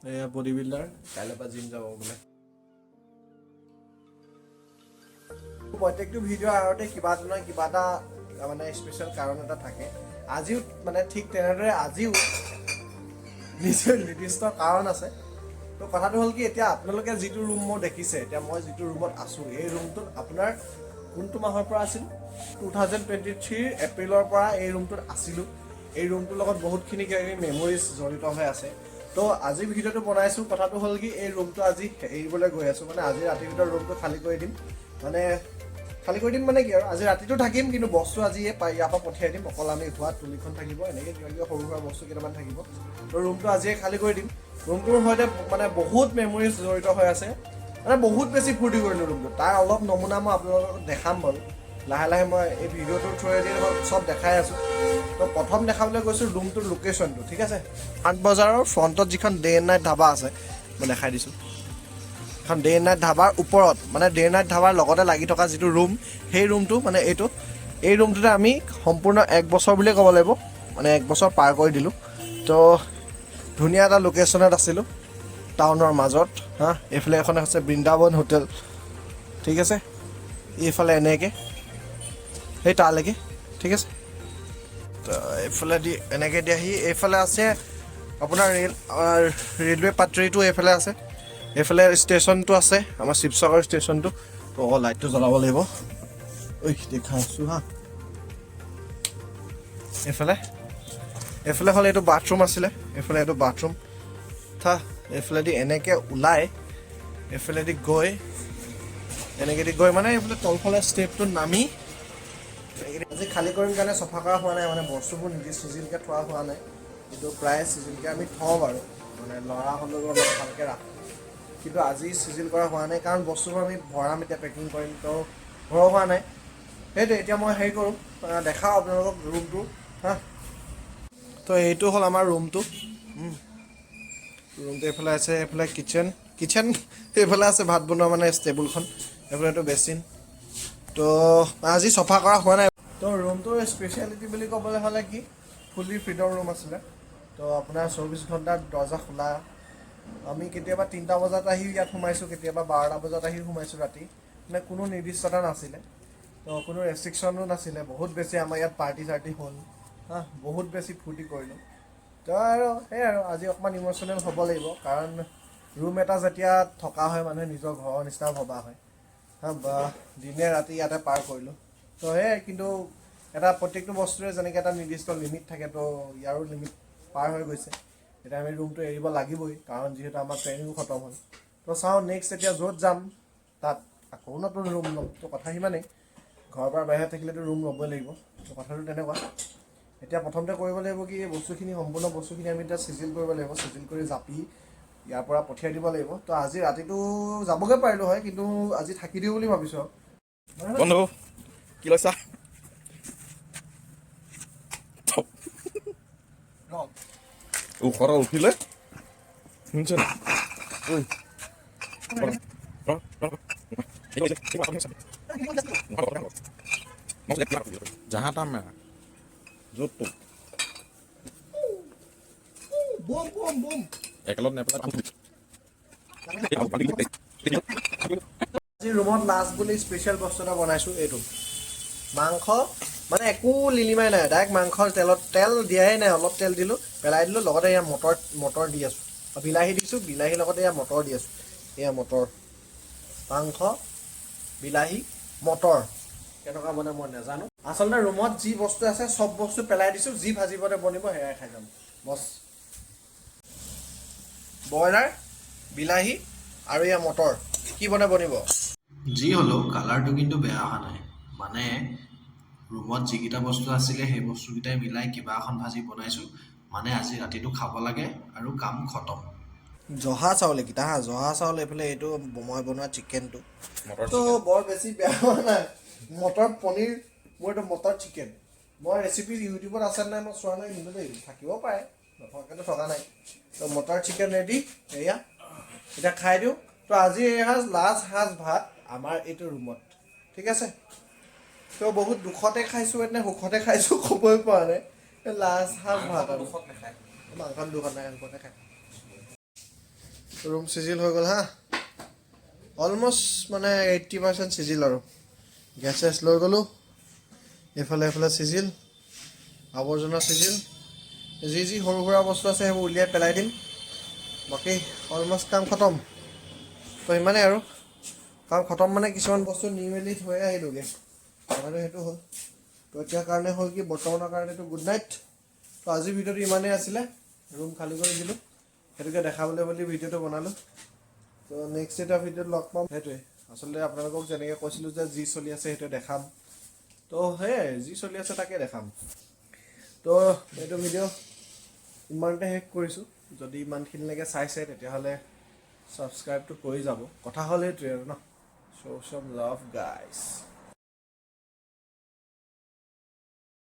এয়া body builder, কাইলৈৰ পৰা জিম যাব বোলে। প্ৰত্যেকটো ভিডিঅ'ৰ আঁৰতে কিবা এটা নহয় কিবা এটা মানে স্পেচিয়েল কাৰণ এটা থাকে। আজিও মানে ঠিক তেনেদৰে আজিও নিজৰ নিৰ্দিষ্ট কাৰণ আছে। তো কথাটো হ'ল কি, এতিয়া আপোনালোকে যিটো ৰুম মই দেখিছে, এতিয়া মই যিটো ৰুমত আছোঁ, এই ৰুমটোত আপোনাৰ কোনটো মাহৰ পৰা আছিল, 2023ৰ এপ্ৰিলৰ পৰা এই ৰুমটোত আছিলোঁ। এই ৰুমটোৰ লগত বহুতখিনি কিবা কিবি মেমৰিজ জড়িত হৈ আছে। তো আজি ভিডিঅ'টো বনাইছোঁ, কথাটো হ'ল কি, এই ৰুমটো আজি এৰিবলৈ গৈ আছোঁ। মানে আজি ৰাতিৰ ভিতৰত ৰুমটো খালী কৰি দিম। মানে খালী কৰি দিম মানে কি আৰু, আজি ৰাতিটো থাকিম, কিন্তু বস্তু আজি এই ইয়াৰ পৰা পঠিয়াই দিম। অকল আমি শোৱা তুলিখন থাকিব, এনেকৈ কিবা কিবি সৰু সুৰা বস্তু কেইটামান থাকিব। তো ৰুমটো আজিয়ে খালী কৰি দিম। ৰুমটোৰ সৈতে মানে বহুত মেমৰিজ জড়িত হৈ আছে। মানে বহুত বেছি ফূৰ্তি কৰিলোঁ ৰুমটোত। তাৰ অলপ নমুনা মই আপোনালোকক দেখাম বাৰু লাহে লাহে। মই এই ভিডিঅ'টোৰ থ্ৰুৱেদি মই চব দেখাই আছোঁ। তো প্ৰথম দেখাবলৈ গৈছোঁ ৰুমটোৰ লোকেশ্যনটো, ঠিক আছে? আঠ বজাৰৰ ফ্ৰণ্টত যিখন ডে এণ্ড নাইট ধাবা আছে, মই দেখাই দিছোঁ। এখন ডে এণ্ড নাইট ধাবাৰ ওপৰত, মানে ডে এণ্ড নাইট ধাবাৰ লগতে লাগি থকা যিটো ৰুম, সেই ৰুমটো, মানে এইটো, এই ৰুমটোতে আমি সম্পূৰ্ণ এক বছৰ বুলিয়ে ক'ব লাগিব, মানে এক বছৰ পাৰ কৰি দিলোঁ। তো ধুনীয়া এটা লোকেশ্যনত আছিলোঁ, টাউনৰ মাজত। হা, এইফালে এখন আছে বৃন্দাবন হোটেল, ঠিক আছে? এইফালে এনেকৈ সেই তালৈকে, ঠিক আছে? তো এইফালেদি এনেকৈ দি আহি এইফালে আছে আপোনাৰ ৰেলৱে পাত্ৰীটো এইফালে আছে। এইফালে ষ্টেচনটো আছে, আমাৰ শিৱসাগৰ ষ্টেচনটো। তো লাইটটো জ্বলাব লাগিব। ঐ, দেখাই আছোঁ। হা, এইফালে হ'লে এইটো বাথৰুম আছিলে। এইফালে এইটো বাথৰুম থা। এইফালেদি এনেকৈ ওলাই, এইফালেদি গৈ, এনেকেদি গৈ, মানে এইফালে তলফালে ষ্টেপটোত নামি। আজি খালী কৰিম কাৰণে চফা কৰা হোৱা নাই, মানে বস্তুবোৰ নিজে চিজিলকৈ থোৱা হোৱা নাই। কিন্তু প্ৰায় চিজিলকৈ আমি থওঁ বাৰু, মানে ল'ৰা হ'লেও অলপ ভালকৈ ৰাখোঁ। কিন্তু আজি চিজিল কৰা হোৱা নাই, কাৰণ বস্তুবোৰ আমি ভৰাম, এতিয়া পেকিং কৰিম, তো ভৰোৱা হোৱা নাই। সেইটোৱে, এতিয়া মই হেৰি কৰোঁ, দেখাওঁ আপোনালোকক ৰুমটো। হা, তো এইটো হ'ল আমাৰ ৰুমটো। ৰুমটো এইফালে আছে, এইফালে কিটচেন। কিটচেন এইফালে আছে, ভাত বনোৱা মানে টেবুলখন। এইফালে এইটো বেচিন। তো আজি চফা কৰা হোৱা নাই। তো ৰুমটোৰ স্পেচিয়েলিটি বুলি ক'বলৈ হ'লে কি, ফুল্লি ফ্ৰীডম ৰুম আছিলে। তো আপোনাৰ 24 ঘণ্টাত দৰ্জা খোলা। আমি কেতিয়াবা 3টা বজাত আহি ইয়াত সোমাইছোঁ, কেতিয়াবা 12টা বজাত আহি সোমাইছোঁ ৰাতি। মানে কোনো নিৰ্দিষ্টতা নাছিলে, তো কোনো ৰেষ্ট্ৰিকশ্যনো নাছিলে। বহুত বেছি আমাৰ ইয়াত পাৰ্টি চাৰ্টি হ'ল। হা, বহুত বেছি ফূৰ্তি কৰিলোঁ। তো আৰু সেই আৰু আজি অকণমান ইম'চনেল হ'ব লাগিব, কাৰণ ৰুম এটা যেতিয়া থকা হয়, মানুহে নিজৰ ঘৰৰ নিচিনা ভবা হয়। হা, বা দিনে ৰাতি ইয়াতে পাৰ কৰিলোঁ। তো সেয়াই, কিন্তু এটা প্ৰত্যেকটো বস্তুৰে যেনেকৈ এটা নিৰ্দিষ্ট লিমিট থাকে, তো ইয়াৰো লিমিট পাৰ হৈ গৈছে। এতিয়া আমি ৰুমটো এৰিব লাগিবই, কাৰণ যিহেতু আমাৰ ট্ৰেইনিঙো খতম হ'ল। তো চাওঁ, নেক্সট এতিয়া য'ত যাম তাত আকৌ নতুন ৰুম ল'ম। তো কথা সিমানেই, ঘৰৰ পৰা বাহিৰত থাকিলেতো ৰুম ল'বই লাগিব। তো কথাটো তেনেকুৱা। এতিয়া প্ৰথমতে কৰিব লাগিব কি, এই বস্তুখিনি, সম্পূৰ্ণ বস্তুখিনি আমি এতিয়া চিজিল কৰিব লাগিব। চিজিল কৰি জাপি ইয়াৰ পৰা পঠিয়াই দিব লাগিব। তো আজি ৰাতিটো যাবগৈ পাৰিলোঁ হয়, কিন্তু আজি থাকি দিওঁ বুলি ভাবিছোঁ আৰু। বন্ধু, কি লৈছা? ৰ। ওখৰত উঠিলে শুনিছ নাই? ঐ, ৰ, ৰ, ৰ। जहाँ तहाँ मैं য'ত ত'ত। বম বম বম। একেলত নেপেলাই। আজি ৰুমত লাষ্ট বুলি স্পেচিয়েল বস্তু এটা বনাইছোঁ, এইটো মাংস। মানে একো লিলিমাই নাই, ডাইৰেক্ট মাংস, তেলত তেল দিয়াই নাই, অলপ তেল দিলোঁ, পেলাই দিলোঁ। লগতে ইয়াত মটৰ মটৰ দি আছোঁ, বিলাহী দিছোঁ, বিলাহীৰ লগতে ইয়াত মটৰ দি আছোঁ। এয়া মটৰ, মাংস, বিলাহী, মটৰ। কেনেকুৱা বনাই মই নাজানো। আচলতে ৰুমত যি বস্তু আছে চব বস্তু পেলাই দিছোঁ, যি ভাজিবতে বনিব সেয়াই খাই যাম, বছ। ব্ৰইলাৰ, বিলাহী আৰু এয়া মটৰ, কি বনাই বনিব। যি হ'লেও কালাৰটো কিন্তু বেয়া অহা নাই। মানে ৰুমত যিকেইটা বস্তু আছিলে, সেই বস্তুকেইটাই মিলাই কিবা এখন ভাজি বনাইছোঁ। মানে আজি ৰাতিটো খাব লাগে আৰু কাম খতম। জহা চাউল এইকেইটা। হা, জহা চাউল। এইফালে এইটো মই বনোৱা চিকেনটো। মটৰ। তো বৰ বেছি বেয়া হোৱা নাই। মটৰ পনীৰ, মোৰ এইটো মটৰ চিকেন। মই ৰেচিপি ইউটিউবত আছে নাই মই চোৱা নাই কিন্তু দেই, থাকিব পাৰে, নথকাকেতো থকা নাই। তো মটৰ চিকেন ৰেডি, এয়া এতিয়া খাই দিওঁ। তো আজি এই সাজ লাষ্ট সাজ ভাত আমাৰ এইটো ৰুমত, ঠিক আছে? তো বহুত দুখতে খাইছোঁ নে সুখতে খাইছোঁ ক'বই পৰা নাই। লাষ্ট সাজ ভাত আৰু। দুখত নাখায়। মাংস দুখত নাই, সুখতে খায়। ৰুম চিজিল হৈ গ'ল। হা, অলমষ্ট মানে 80% চিজিল আৰু গেছ চেছ লৈ গ'লোঁ। এইফালে এইফালে চিজিল, আৱৰ্জনা চিজিল। যি যি সৰু সুৰা বস্তু আছে, সেইবোৰ উলিয়াই পেলাই দিম। বাকী অলমষ্ট কাম খতম। তো ইমানেই আৰু কাম খতম, মানে কিছুমান বস্তু নি মেলি থৈ আহিলোঁগৈ। কথাটো সেইটো হ'ল। তো এতিয়া কাৰণে হ'ল কি, বৰ্তমানৰ কাৰণে এইটো গুড নাইট। তো আজিৰ ভিডিঅ'টো ইমানেই আছিলে। ৰুম খালী কৰি দিলোঁ, সেইটোকে দেখাবলৈ বুলি ভিডিঅ'টো বনালোঁ। তো নেক্সট এটা ভিডিঅ'ত লগ পাম। সেইটোৱে আচলতে আপোনালোকক যেনেকৈ কৈছিলোঁ যে যি চলি আছে সেইটোৱে দেখাম, তো সেয়াই, যি চলি আছে তাকে দেখাম। তো এইটো ভিডিঅ' ইমানতে শেষ কৰিছোঁ। যদি ইমানখিনিলৈকে চাইছে, তেতিয়াহ'লে ছাবস্ক্ৰাইবটো কৰি যাব। কথা হ'ল সেইটোৱে আৰু ন। Show some love, guys.